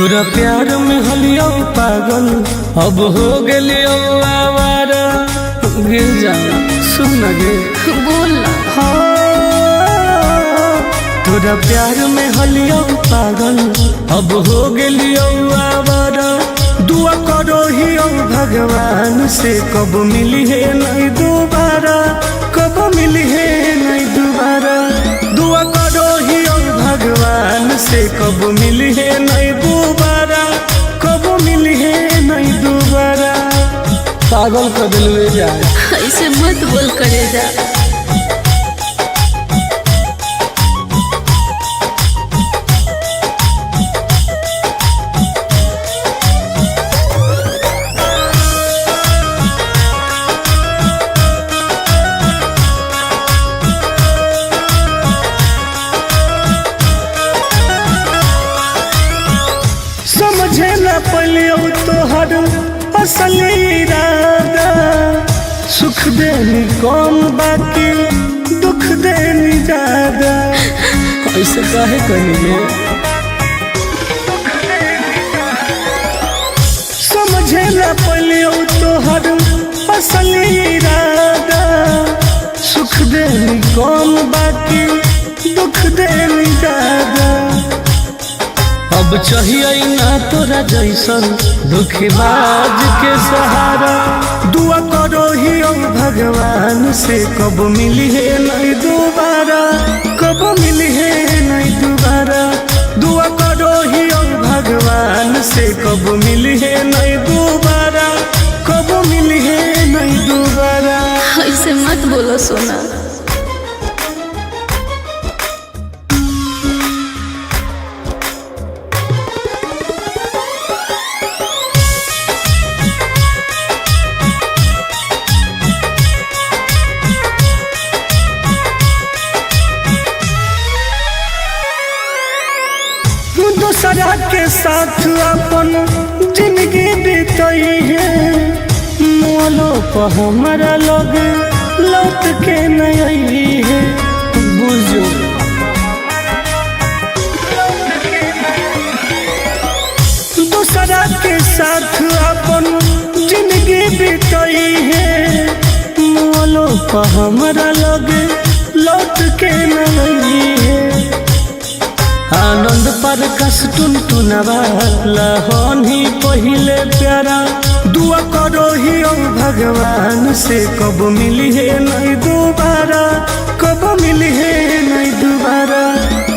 तोरा प्यार में हलियो पागल अब हो गेलियो आवारा। गिर जा सुन गे बोल ना। हाँ, तोरा प्यार में हलियो पागल अब हो गेलियो आवारा। दुआ करो ही भगवान से कब मिली है नहीं दोबारा, कब मिली है नहीं दोबारा। दुआ करो ही भगवान से कब मिली है नहीं दोबारा, कब मिली है नहीं दोबारा। पागल कर दिलवे जाए। ऐसे मत बोल करे जा। समझे न पलियो तोहर असली इरादा। सुख देनी कम बाकी दुख देनी ज्यादा। ऐसे काहे कहिए। समझे न पलियो तोहर असली इरादा। सुख देनी कम बाकी दुख देनी ज्यादा। अब चाहिए ना तोरा जैसन दुखबाज के सहारा। दुआ करो ही भगवान से कब मिली है नहीं दोबारा, कब मिली है नहीं दोबारा। दुआ करो ही भगवान से कब मिली है नहीं दोबारा, कब मिली है नहीं दोबारा। ऐसे मत बोलो सोना। दूसरा के साथ अपन जिंदगी बीतई है, मोलो पर हमारा लोग लौट के नहीं है। बुझो दूसरा के साथ अपन जिंदगी बीतई है, मोलो पर हमारा लोग लौट के नहीं है। आनंद पर कस टुन टुनवा लहनी पहिले प्यारा। दुआ करो ही भगवान से कब मिली है नहीं दोबारा, कब मिली है नहीं दोबारा।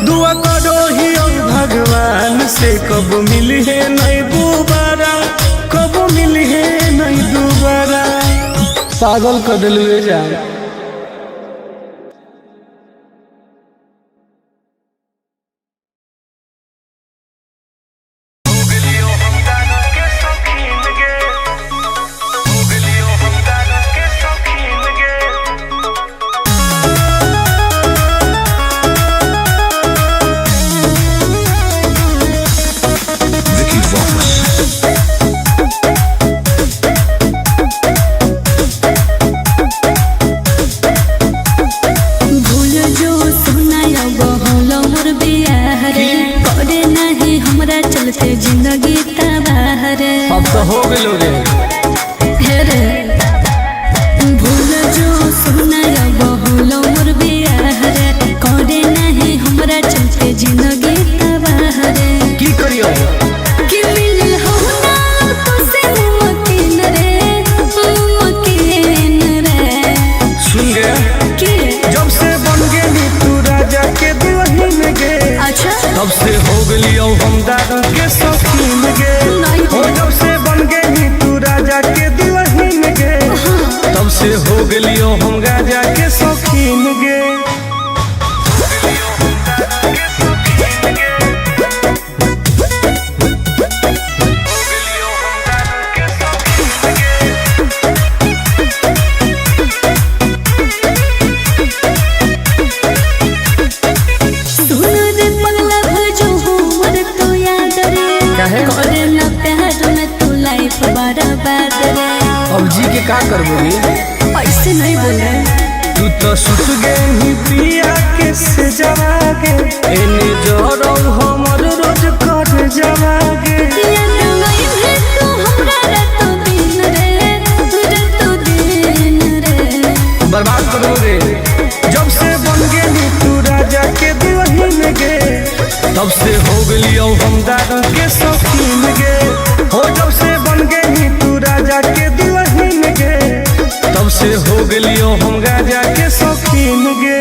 दुआ करो ही भगवान से कब मिली है नहीं दोबारा, कब मिली है नहीं दोबारा। पागल कर दिलवे जाए। Vicky Vox. भूल जो सोना अब होलो मोर बियाह रे, करे नहीं हमरा चलते जिंदगी तबाह रे। अब तो हो गेलो रे। हे रे भूल जो सोना अब होलो मोर बियाह रे, करे नहीं हमरा चलते जिंदगी तबाह रे। की करियो कि मिलल हो ना तो से मुमकिन रे, मुमकिन रे। सुन गे कि जब से बन गेली तू राजा के दुल्हन गे, अच्छा तब से हो गेलियो हम दारू के शौकीन गे। नहीं। हो जब से बन गेली तू राजा के दुल्हन गे, तब से हो गेलियो हम राजा के शौकीन गे। सुन रे पगला भजो हमर तो याद रे, काहे? करे ना प्यार में तू लाइफ बर्बाद रे। अब जी के का करबो गे? ऐसे नहीं बोले। तू तो सुत गे ही पिया के से जवागे, एने जरो हमर रोज कर जवागे। तब से हो गलियो हम दारू के शौकीन गे। हो जब से बन गई तू राजा के दुल्हन गे, तब से हो गलियो हम गाजा के शौकीन गे।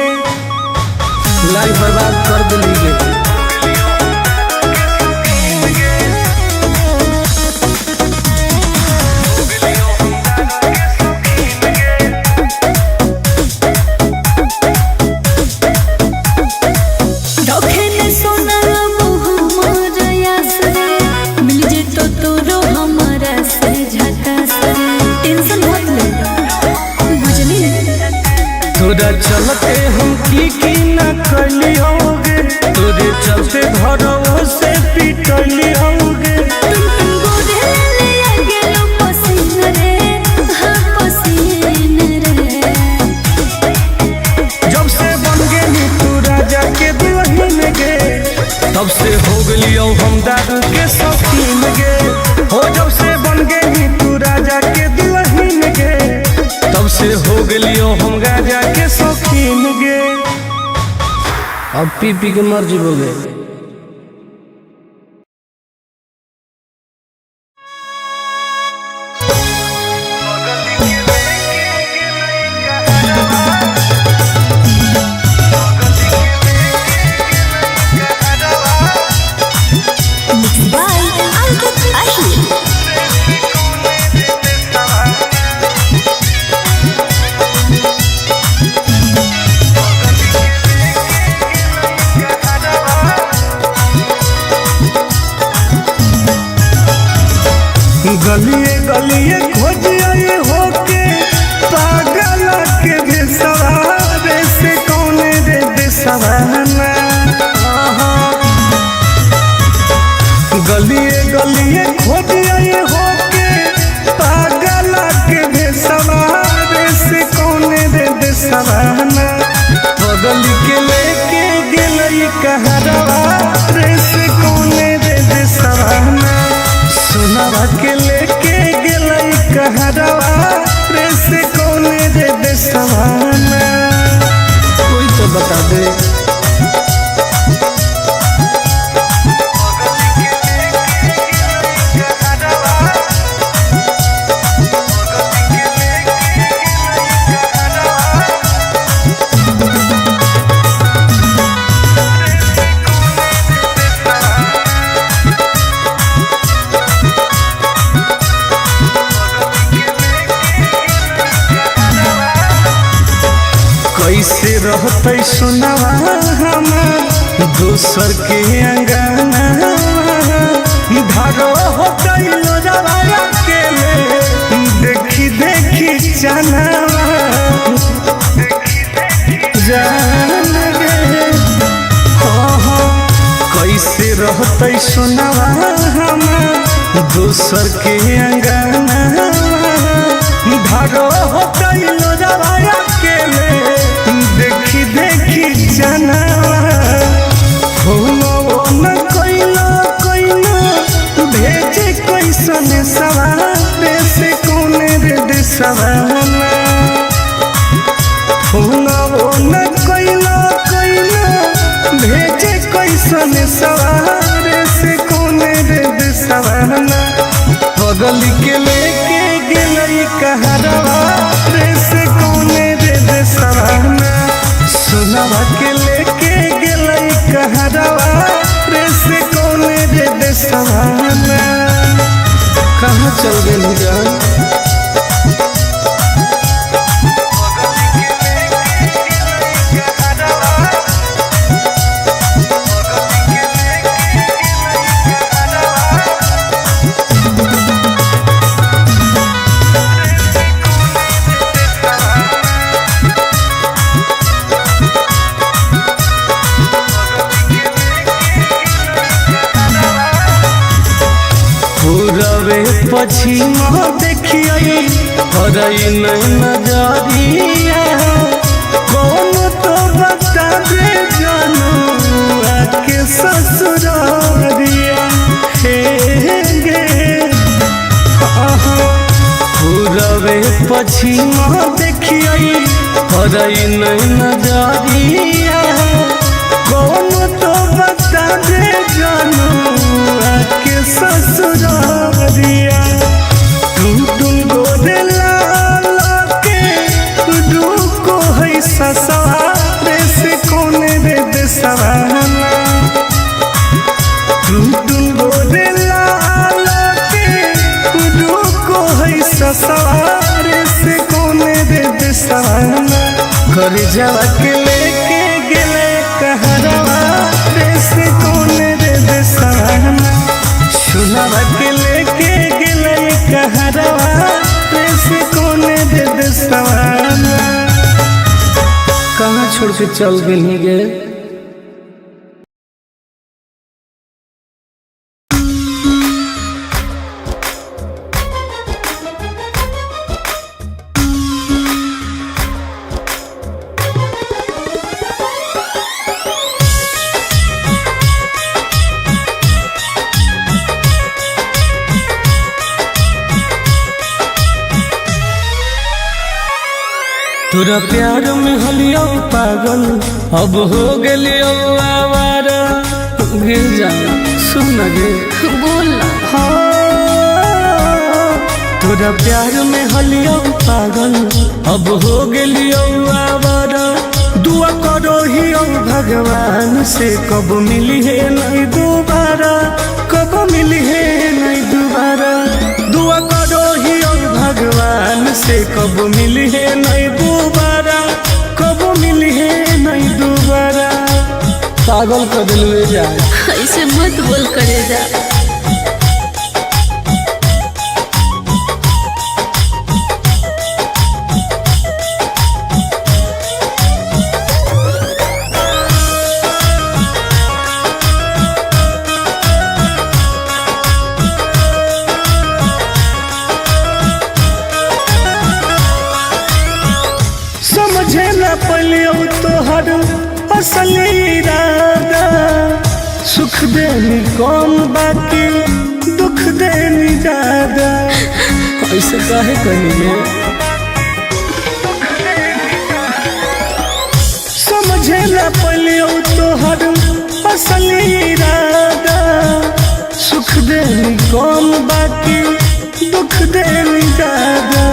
लाइफ बर्बाद कर दिली गे। रखे सोना मोर यास रे, मिल जेतो तोरो हमारा से झकास रे। टेंशन मत ले, बुझली। तोरा चलते हम की की ना कैली होगे, तोरे चलते घरों से पिटली होगे। तुम तुम गोरे ले आ गेलो पसीन रे, हाँ पसीन रे। जब से बन गेली तू राजा के दुल्हन गे, तब से हो गलियो हम दारू के शौकीन गे। हो जब से बन गेली तू राजा के दुल्हन गे, तब से हो गलियो हम गाजा के शौकीन गे। अब पी पी के मर जीवोगे। बाय अंकित अहिर। गलिए गलिए खोजिए होके पागल के भेसवारे से कौन रे देसवाना। गलिए गलिए खोजिए होके पागल के भेसवारे से कौन रे देसवाना। बगल के लेके गेलई कहरवा रे से कौन रे देसवाना। सोनावा के लेके गेलई कहरवा रे से कौन रे देसवाना। कोई तो बता दे। कैसे रहते सुनवा हमार दोसर के अंगना, धारो होते लोजवा अकेले देखी देखी चनावा जान गे। हाँ हाँ, कैसे रहते सुनवा हमार दोसर के अंगना, धारो होते लोजवा अकेले देखी देखी चनावा। फोनो न कइलो कइलो भेजे कैसन सवार से कौन रे देसवाना। फोनो न कइलो कइलो भेजे कैसन सवार से कौन रे देसवाना। बगल के लेके गेलई कहरवा रे से कौन रे देसवाना। सोनावा के लेके गेलई कहरवा रे से कौन रे देसवाना। कहाँ चल गए जान। पूरबे पछिम देखिए हरई नजरिया, कौन तो बता दे जानू आके ससुरारिया। हे गे पूरबे पछिम देखिए हरई नजरिया, कौन तो बता रे जानुआ के ससुरारिया। टुन टुन गोरे लाल के रुको है ससुरारे से कौन रे देसवाना। टुन टुन गोरे लाल के रुको है ससुरारे से कौन रे देसवाना। घर जावा के लेके गेले कहरवा रे से कौन रे देसवाना। सुनावा के लेके गेले कहरवा रे से कौन रे देसवाना। कहाँ छोड़ के चल गेली गे। तोरा प्यार में हलियो पागल अब हो गेलियो आवारा। गिर जा सुन गे। बोल ना। हाँ, तोरा प्यार में हलियो पागल अब हो गेलियो आवारा। दुआ करो ही भगवान से कब मिली है नहीं दोबारा, कब मिली है नहीं दोबारा। दुआ करो ही भगवान से कब मिली है नहीं दोबारा, कब मिली है नहीं दोबारा। पागल कर दिलवे जा। ऐसे मत बोल करे जा। समझे न पलियो तोहर असली इरादा। सुख देनी कम बाकी दुख देनी ज्यादा। ऐसे काहे कही गे। समझे न पलियो तोहर असली इरादा। सुख देनी कम बाकी दुख देनी ज्यादा।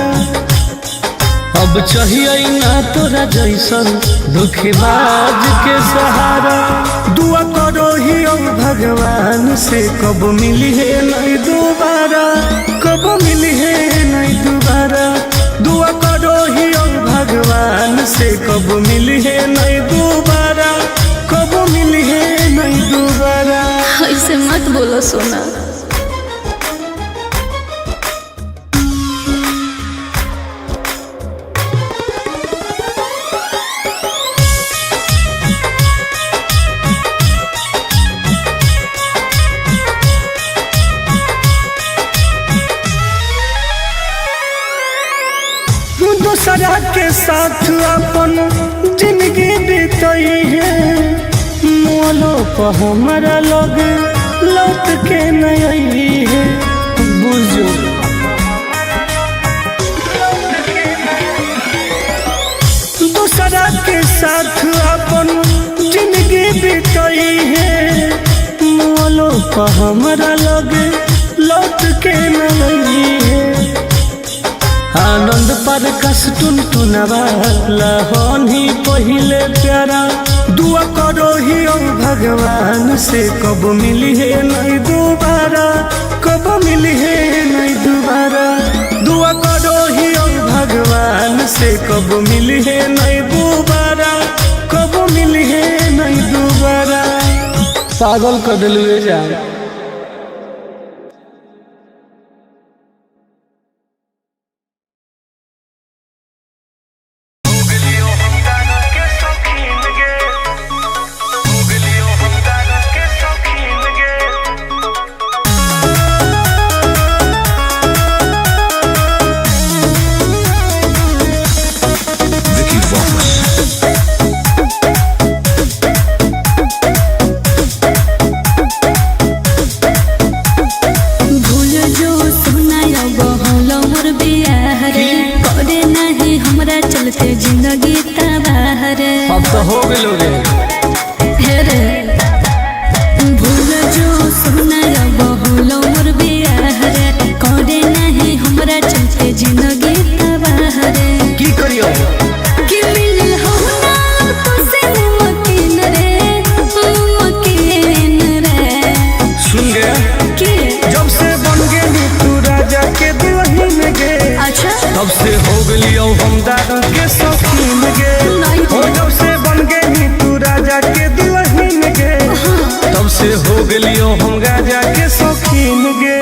अब चाहिए ना तोरा जैसन दुखबाज के सहारा। दुआ करो ही भगवान से कब मिली है नहीं दोबारा, कब मिली है नहीं दोबारा। दुआ करो ही भगवान से कब मिली है नहीं दोबारा, कब मिली है नहीं दोबारा। ऐसे मत बोलो सोना। दूसरा के साथ अपन जिंदगी बीतई है, मोलो पर हमारा लोग लौट के नहीं है। बुझो दूसरा के साथ अपन जिंदगी बीतई है, मोलो पर हमारा लोग लौट के नहीं है। आनंद पर कस टुन टुनवा लहन ही पहिले प्यारा। दुआ करो ही भगवान से कब मिली है नहीं दोबारा, कब मिली है नहीं दोबारा। दुआ करो ही भगवान से कब मिली है नहीं दोबारा, कब मिली है नहीं दोबारा। पागल कर दिलवे जा। Vicky Vox. भूल जो सोना अब होलो मोर बियाह रे, करे नहीं हमरा चलते जिंदगी तबाह रे। अब तो हो गेलो रे। हे रे दारू के शौकीन गे। नहीं। हो जब से बन गई तू राजा के दुल्हन गे, तब से हो गेलियो हम गाजा के शौकीन गे।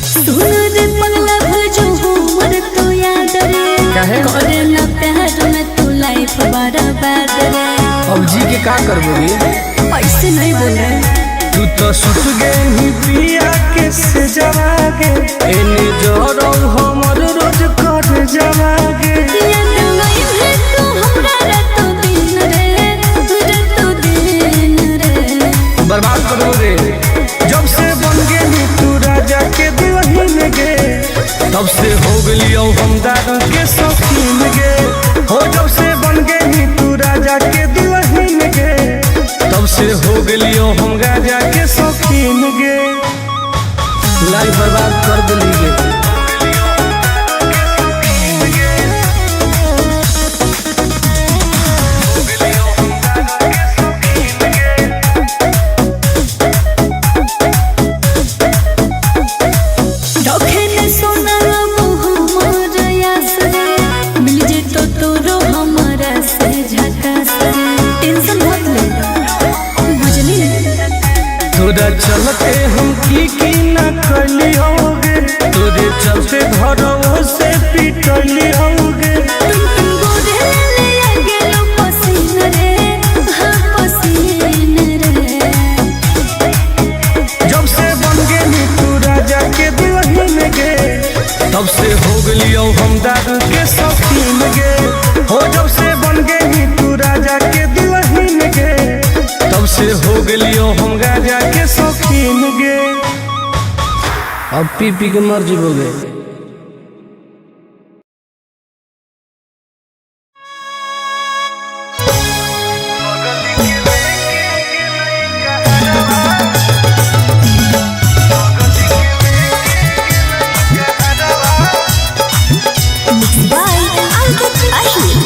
सुन रे पगला भजो हमर तो याद रे। काहे? करे ना प्यार में तू लाइफ बर्बाद रे। अब जी के का करबोगे? ऐसे नहीं बोल रहे। तू तो सुत गई पिया के से जवागे, एने जरो हमर रोज कर जवागे। याद नहीं है तू हमरा रातो दिन रे, रातो दिन रे। बर्बाद करोगे? जब से बन गेली तू राजा के दुल्हन गे, तब से हो गेलियो हम दारू के शौकीन गे। हो जब से बन गेली तू राजा के दुल्हन गे, तब से हो गेलियो हम राजा के शौकीन गे। लाइफ बर्बाद कर देली गे। रखे ने सोना मोह मोर यास रे, मिल जेतो तोरो हमारा से झकास रे। टेंशन मत ले बुझली। तोरा चलते हम की की ना कलियोगे, तोरे चलते घरों से पिटलियोगे। तुम तुम गोरे ले आ गेलो पसीन रे, हाँ पसीन रे। जब से बन गेली तू राजा के दुल्हन गे, तब से हो गेलियो हम दारू के शौकीन गे। हो जब से बन गेली तू राजा के दुल्हन गे, तब से हो गेलियो हम राजा के शौकीन गे। अब पी पी के मर जीवोगे। बाय अंकित अहिर।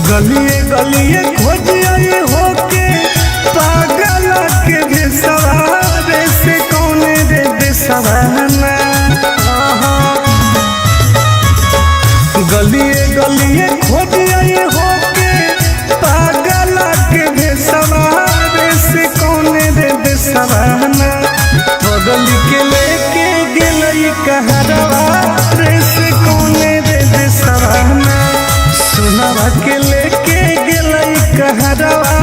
गलिए गलिए खोजिए होके पागल के भेसवारे से कौन रे देसवाना। गलिए गलिए खोजिए होके पागल के भेसवारे से कौन रे देसवाना। बगल के लेके गेलई कहरवा रे से कौन रे देसवाना। सुनवा के लेके गेलई कहरवा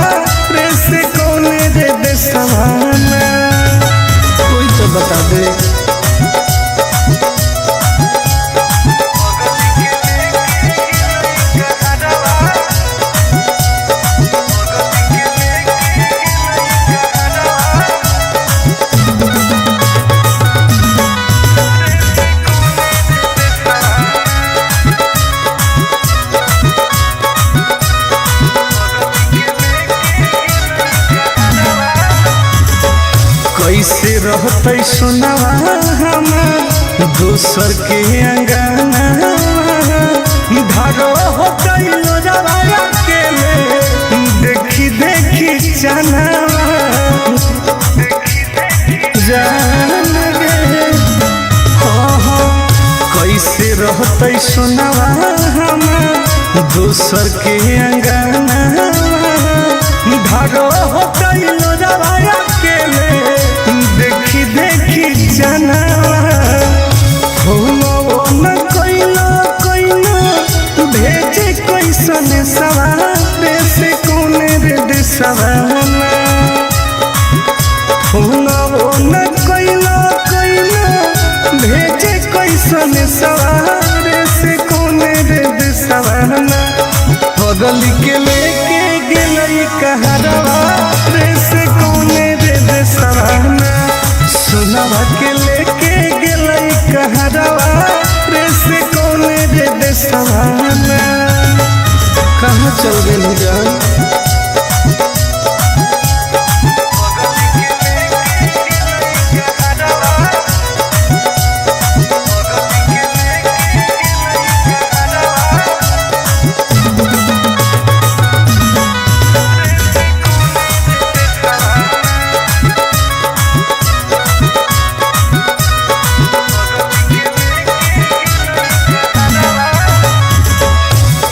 रे से कौन रे देसवाना। कोई तो बता दे। कैसे रहते सुनवा हमार दोसर के अंगना, धरो होते लोजवा के ले देखी देखी चनावा जान गे। हाँ हाँ, कैसे रहते सुनवा हमार दोसर के अंगना, धरो होते लोजवा के ले देखी देखी चनावा। न कोइलो कोइलो भेजे कैसन सवार से कौन रे देसवाना। न कोइलो कोइलो भेजे कैसन सवार से कौन रे देसवाना। बगल के लेके गेलई कहरवा रे से कौन रे देसवाना। सुनवा के लेके गेलई कहरवा रे से कौन रे। देशवाना। कहाँ चल गए जान?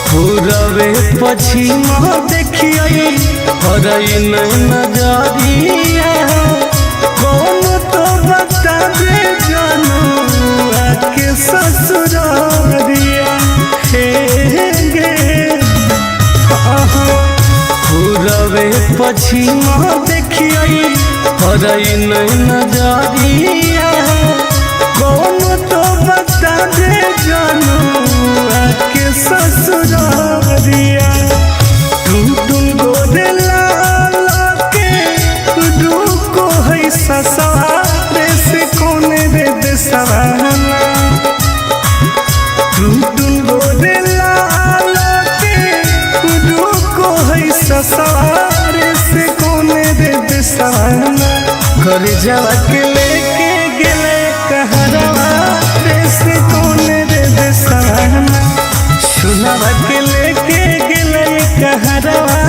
पूरवे पछिमा देखियै हरई नजरिया, कौन तो बता दे जानू आके ससुरारिया। हे गे पूरवे पछिमा देखियै हरई नजरिया, कौन तो बता दे जानू आके ससुरारिया। टुन टुन गोरे लाल के रुको है ससुरारे से कौन रे देशवाना। टुन टुन गोरे लाल के रुको है ससुरारे से कौन रे देशवाना। घर जावा के लेके गेले कहरवा रे से कौन रे देशवाना। सुनावा के लेके गेले कहरवा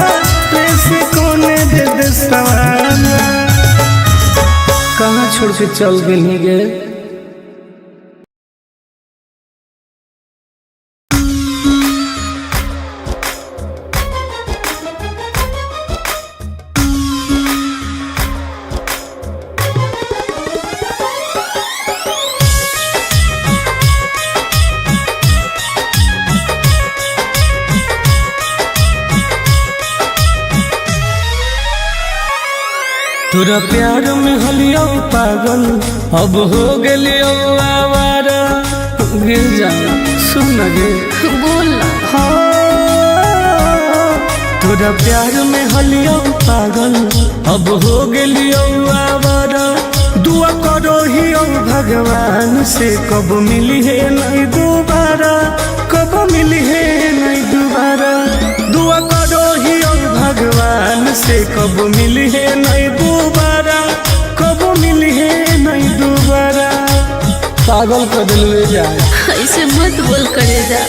रे से कौन रे देशवाना। कहाँ छोड़ के चल गेली गे? तोरा प्यार में हलियो पागल अब हो गेलियो आवारा। गिर जा सुन गे बोल ना। हाँ, तोरा प्यार में हलियो पागल अब हो गेलियो आवारा। दुआ करो ही भगवान से कब मिली है नहीं दोबारा, कब मिली है नहीं दोबारा। दुआ करो ही भगवान से कब मिली है नहीं दोबारा, कब मिली है नहीं दोबारा। पागल कर दिलवे जाए। ऐसे मत बोल करे जा।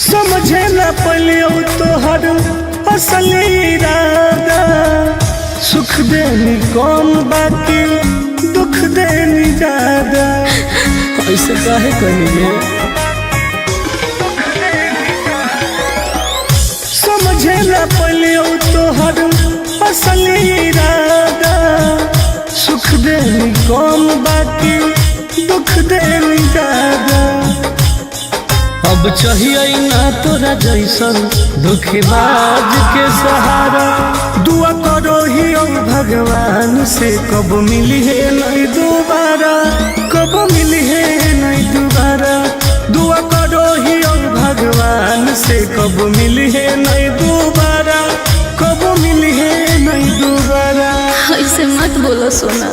समझे न पलियो तोहर असली इरादा। सुख देनी कम बाकी दुख देनी ज्यादा। ऐसे काहे कहिए? समझे न पलियो तोहर असली इरादा। सुख देनी कम बाकी दुख देनी ज्यादा। अब चाहिए ना तोरा जैसन दुखीबाज के सहारा। दुआ करो ही भगवान से कब मिली है नहीं दोबारा, कब मिली है नहीं दोबारा। दुआ करो ही भगवान से कब मिली है नहीं दोबारा, कब मिली है नहीं दोबारा। ऐसे मत बोलो सोना।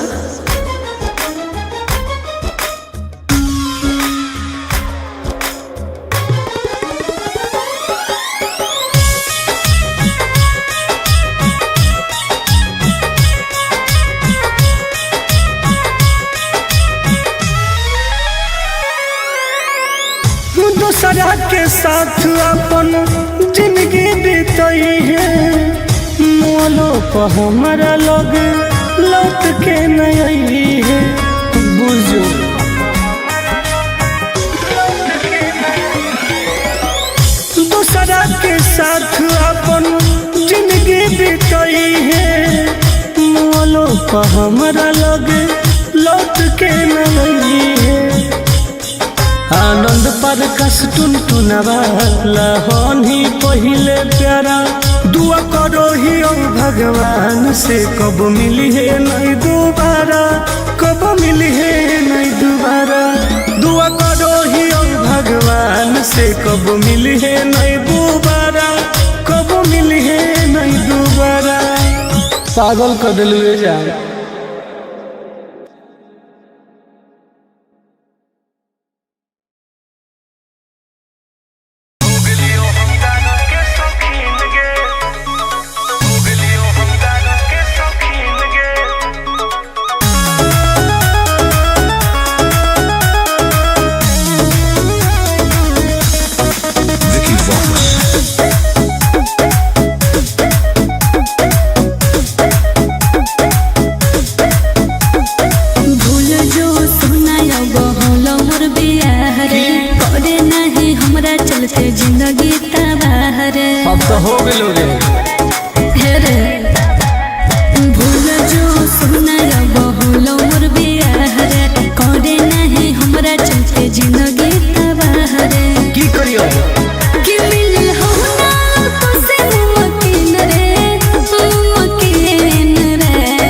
दूसरा के साथ अपन जिंदगी बीतई है, मोलो पर हमारा लोग लौट के नहीं है। बुझो दूसरा के साथ अपन जिंदगी बीतई है, मोलो पर हमारा लोग लौट के नहीं है। आनंद पर कस टुन टुनवा लहनी पहिले प्यारा। दुआ करो ही भगवान से कब मिली है नहीं दोबारा। दोबारा, कब मिली है नहीं दोबारा। दुआ करो ही भगवान से, कब मिली है नहीं दोबारा, कब मिली है नहीं दोबारा। पागल कर दिलू जान। Vicky Vox. भूल जो सुनाया बहलो मोर बियाह रे, करे नहीं हमरा चलते जिंदगी तबाह रे। अब तो हो गेलो रे। हे रे भूल जो सुनाया बहलो मोर बियाह रे, करे नहीं हमरा चलते जिंदगी तबाह रे। की करियो? कि मिलल हो ना तो से मुमकिन रे, मुमकिन रे।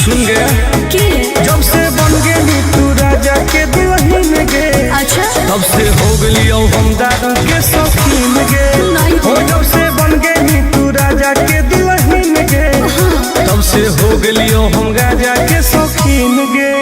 सुन गया कि जब से बन गेली तू राजा के दुल्हन गे, अच्छा तब से हो गेलियो हम दारू के शौकीन गे। नहीं। हो जब से बन गेली तू राजा के दुल्हन गे, तब से हो गेलियो हम राजा के शौकीन गे।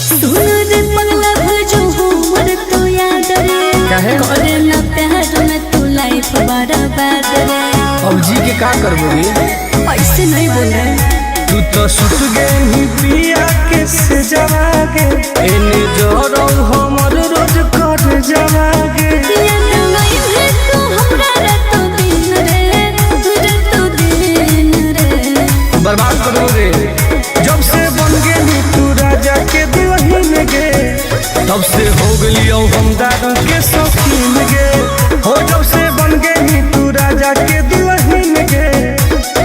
सुन रे पगला भजो हो मोर तो याद रे, काहे? करे ना प्यार में तू लाइफ बर्बाद रे। अब जी के का करबो रे? ऐसे नहीं बोल रहे। तू तो सुत गेली पिया के से जवागे, एने जोरो हमर रोज कर जवागे। याद आई है तू हमरा रातो दिन रे, रातो दिन रे। बर्बाद करबो रे। जब से बन गेली तू राजा के दुल्हन गे, तब से हो गेलियो हम दारू के शौकीन गे। हो जब से बन गेली तू राजा के दुल्हन गे,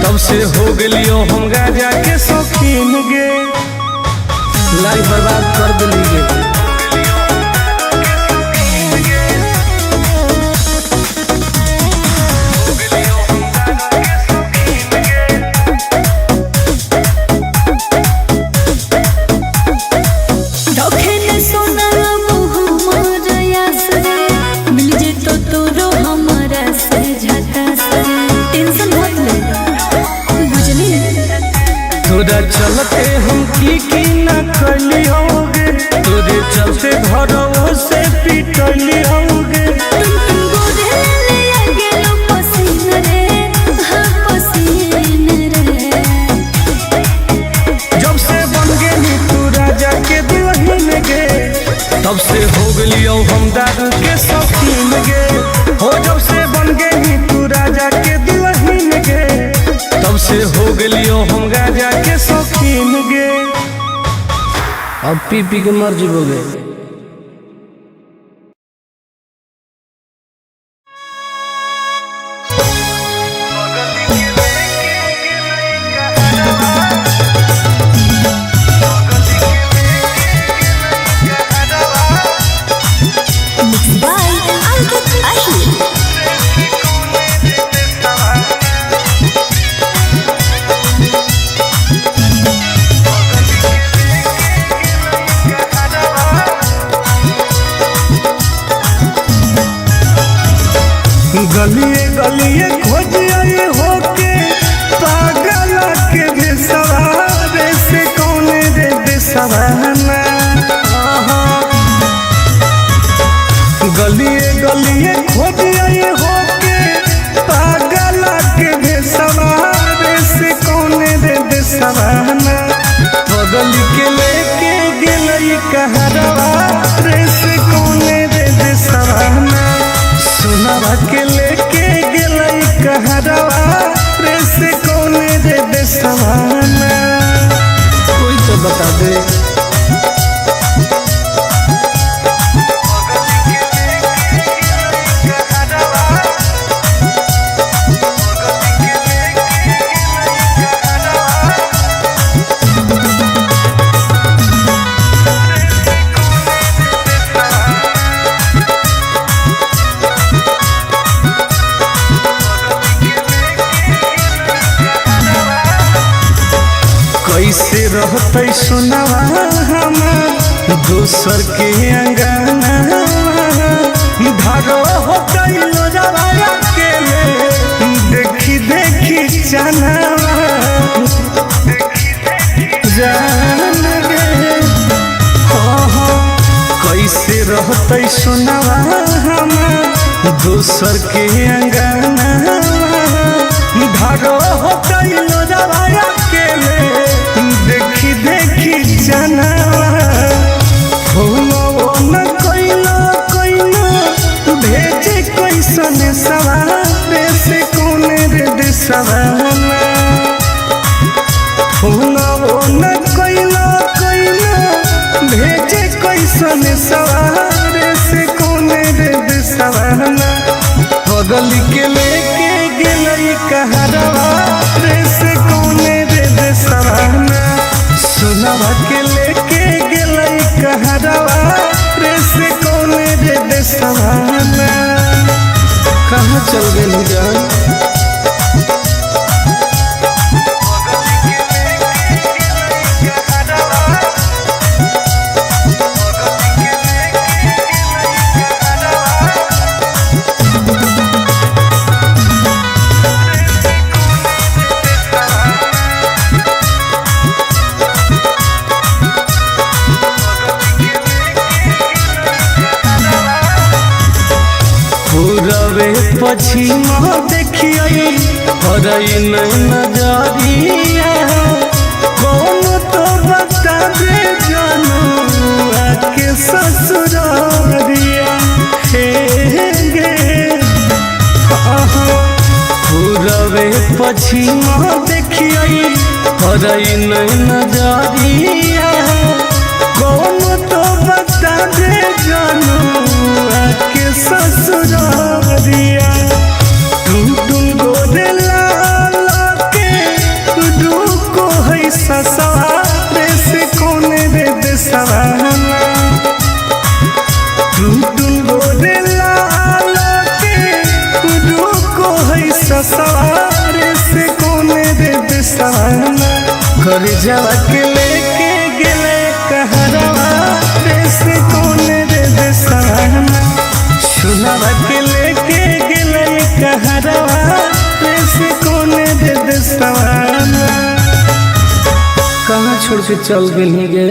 तब से हो गेलियो हम राजा के शौकीन गे। लाइफ बर्बाद कर दिली गे। रखे न सोना मुँह मोर यास रे, मिल जे तो तोरो हमरा से झकास रे। टेंशन मत ले बुझली। तोरा चलते हम की की ना कलियोगे, तोरे चलते घरों से पिटलियोगे। तुम तुम गोरे ले आ गेलो पसीन रे, हाँ पसीन रे। जब से बन गेली तू राजा के दुल्हन गे, तब से हो गेलियो हम दारू के शौकीन गे। हो जब से बन गेली तू राजा के दुल्हन गे, तब से हो गेलियो हम राजा के शौकीन गे। अब पी पी के मर जीबो गे। बाय अंकित अहिर। गलिए गलिए खोजिए होके पागल के भेसवारे से कौन रे देसवाना। गलिए गलिए खोजिए होके पागल के भेसवारे से कौन रे देसवाना। बगल के लेके गेलई कहरवा रे से कौन रे देसवाना। सुनवा के लेके गेलई कहरवा रे से कौन रे देसवाना। कोई तो बता दे। कैसे रहतै सोनावा हमार दोसर के अंगना। धारो होतै लोजवा अकेले देखी देखी चनावा जान रे। हाँ हाँ, कैसे रहतै सोनावा हमार दोसर के अंगना। धारो होतै लोजवा अकेले देखी देखी चनावा। फोनो न कइलो कइलो भेजे कैसन सवार से कौन रे देशवाना। फोनो न कइलो कइलो भेजे कैसन सवार से कौन रे देशवाना। बगल के लेके गेलै कहरवा रे से कौन रे देशवाना। सोनवा के लेके गेलै कहरवा रे से कौन रे देशवाना। कहाँ चल गेली जान। पूरबे पछिम देखियै हरई नहीं नजरिया। कौन तो बता दे जानू आके ससुरारिया। हे गे पूरबे पछिम देखियै हरई नहीं नजरिया। कौन तो बता दे जानू आके ससुरारिया। टुन टुन गोरे लाल के रुको है ससुरारे से कौन रे देशवाना। टुन टुन गोरे लाल के रुको है ससुरारे से कौन रे देशवाना। घर जावा के लेके गेले कहरवा रे से कौन रे देशवाना। सुनवा के लेके गेलै कहरवा रे से कौन रे देशवाना। कहाँ छोड़ के चल गेली गे।